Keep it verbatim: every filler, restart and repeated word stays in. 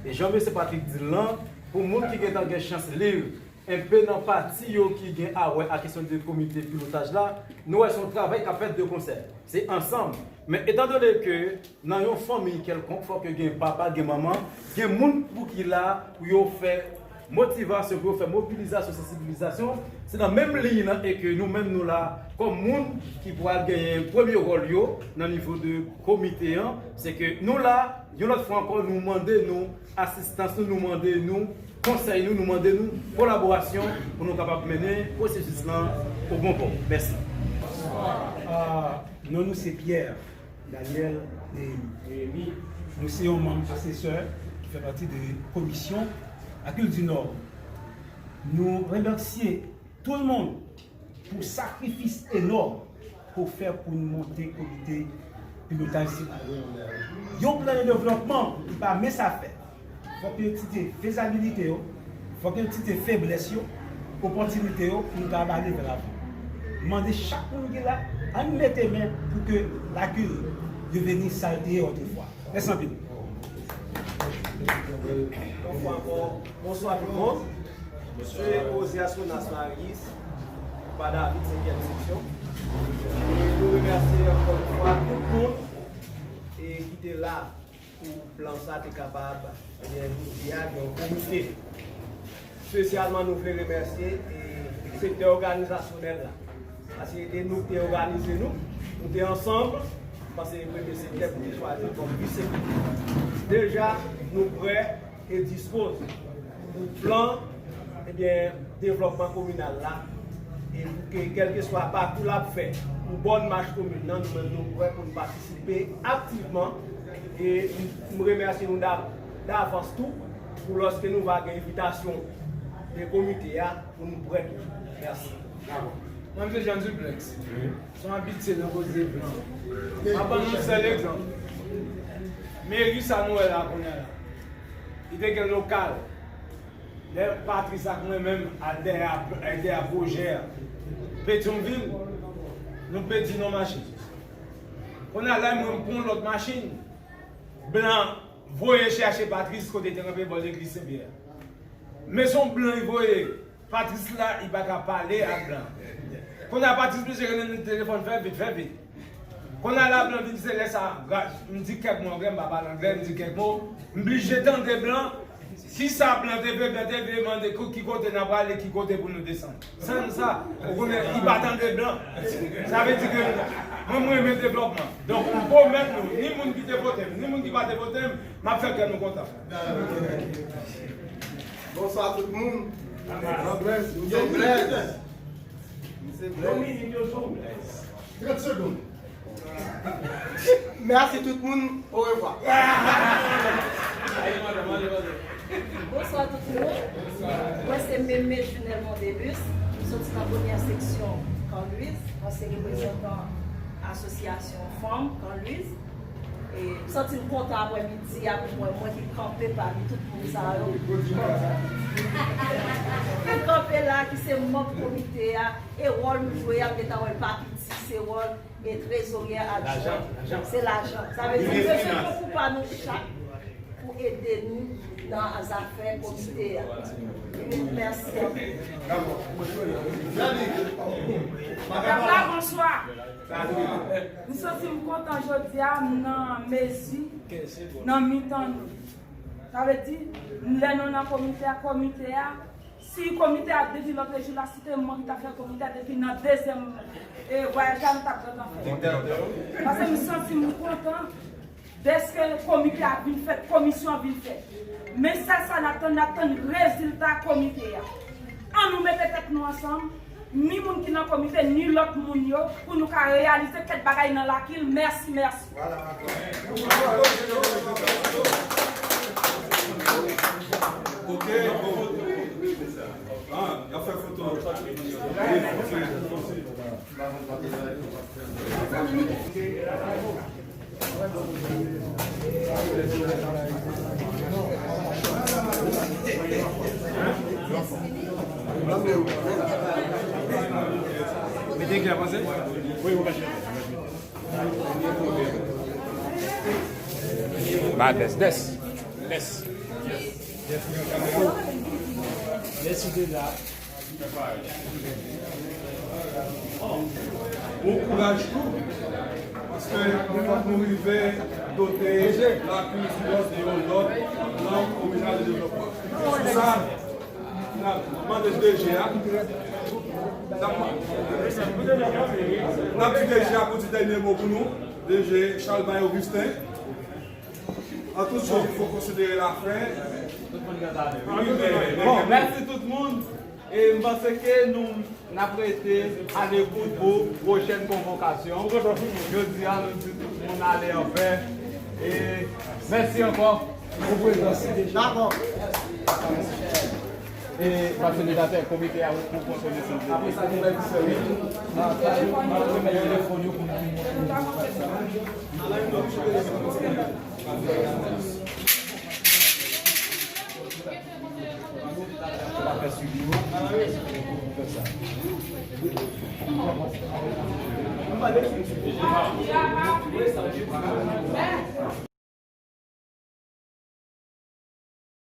E jan mesye Patrick di l lan, pou moun ki gentan gen chans li, enpe nan pati yo ki gen a wè ak kesyon de komite pilotaj la, nou wè se yon travay k ap fèt de konsè. Se ansanm. Men etandone ke nan yon fanmi kèlkonk, fòk yo gen papa, gen manman, gen moun pou ki la pou yo fè motivasyon, pou yo fè mobilizasyon, sansibilizasyon. Se nan menm liy nan e ke nou menm nou la kòm moun ki pral genyen premye wòl yo nan nivo de komite an. Se ke nou la, yon lòt fwa ankò, nou mande nou asistans nou, nou mande nou konsèy nou, nou mande nou kolaborasyon pou nou kapab mennen pwosesis lan o bon bò. Mèsi. Ah, non nou se Pierre Daniel Néhémie. Nou se yon manm asesè ki fè pati de komisyon Lakil di Nò. Nou remèsye tout moun pou sakrifis enòm ke w fè pou n monte komite pilotaj sila. Yon plan de devlòpman ki pa mince à faire. Fòk yo etidye fezabilite yo, fòk yo etidye feblès yo, opòtinite yo pou nou kapab ale vè lavan. Mande chak moun ki la, ann mete men pou ke Lakil deveni sa l te ye otrefwa. Mèsi anpil. Yon fwa ankò, bonswa tout moun. Mwen se Ozias Jonas Marius, papa David, senkyèm seksyon. E nou remèsye ankò yon fwa tout moun e ki te la pou plan sa te kapab, ebyen, jodi a gen yon komite. Espesyalman, nou vle remèsye e sektè òganizasyonèl la. Paske e nou ki te òganize nou, nou te ansanm, panse e premye sektè pou te chwazi kòm vis sektè. Deja, nou prè e dispoze pou plan, ebyen, devlòpman kominal la. E pou ke, kèlkeswa pakou l ap fè, pou bòn mach komin nan, nou menm nou prè pou n patisipe aktivman. E m, m remèsye nou dav-, davans tou, pou lòske nou va gen envitasyon de komite a, pou nou prè toujou. Mèsi. Mwen, se Jean Duplex. Se yon abitye nan koze plan. M ap ban nou yon sèl egzanp. Meri sa nou wè la kounye a la. Li te gen lokal. Lè Patrice ak mwen menm al dèyè, al dèyè pwojè a. Petyonvil, nou pèdi nan machin. Kounye a la, mwen, m pran yon lòt machin. Blan voye chèche Patrice kote te kanpe bò legliz Sen Pyè. Men se yon blan li voye. Patrice la, li pa ka pale ak blan. Kounye a Patrice bezwen rele nan telefòn, fè vit, fè vit. Kounye a la blan vin se lè sa, m di kèk mo anglè, m pa pale anglè, m di kèk mo, m blije tande blan. Kisa blan te vle, blan te vle mande ki kote n a prale, ki kote pou nou desann. Sèl sa, ou konnen, li pa tande blan. Sa vle di ke mwen, mwen renmen devlòpman. Donk, m pwomèt nou, ni moun ki te vote m, ni moun ki pa te vote m, m ap fè kè nou kontan. Bonswa tout moun. Yo Blaise. Yo Blaise. Misye Blaise. Trant segonn. Mèsi tout moun. Orevwa. Bonswa tout moun. Mwen se Mémé Junelle Mondelus. M soti nan premyè seksyon Camp Louise. Mwen se reprezantan asosyasyon fanm Camp Louise. E m santi m kontan aprè midi a pou mwen, mwen ki kanpe pami tout moun sa yo. Mwen kanpe la ki se manm komite a, e wòl m jwe a, m gentan wè l pa piti, se wòl e trezoryè adjwen. Se lajan. Sa vle di, m bezwen konkou pa nou chak pou ede nou nan zafè komite a. Mèsi. Pèp la, bonswa. M santi m kontan jodi a, m nan mezi, nan mitan nou. Sa vle di, lè nou nan komite a, komite a, si komite a depi lòt jou la, si te mwen ki t ap fè komite a depi nan dezyèm, e, vwayaj la, nou t ap gentan fè. Paske m santi m kontan dèske komite a vin fèt, komisyon an vin fèt. Men sèl sa n ap tann, n ap tann rezilta komite a. An nou mete tèt nou ansanm, ni moun ki nan komite, ni lòt moun yo, pou nou ka reyalize kèk bagay nan Lakil. Mèsi, mèsi. Ok, bon. Ah, y ap fè foto. Mete klè panse? Wi, wi, panse. Ba dès, dès, dès. Bon kouraj tou, paske fòk nou rive dote lakilti lòt de yon lòt lang orijinal de devlopman. Pou sa, n ap mande D G a, n ap, n ap di D G a pou di dènye mo pou nou, D G Charlemagne Augustin. An tout chòz, il faut considérer la fin. Bon, mèsi tout moun. E m panse ke nou, n ap rete alekout pou pwochèn konvokasyon. Jodi a, nou di tout moun ale anpè. E mèsi ankò pou prezans. Dakò. E fasilitatè komite a pou pran konesans de li. Apre sa, nou va di sèvi. Telefòn yo pou nou.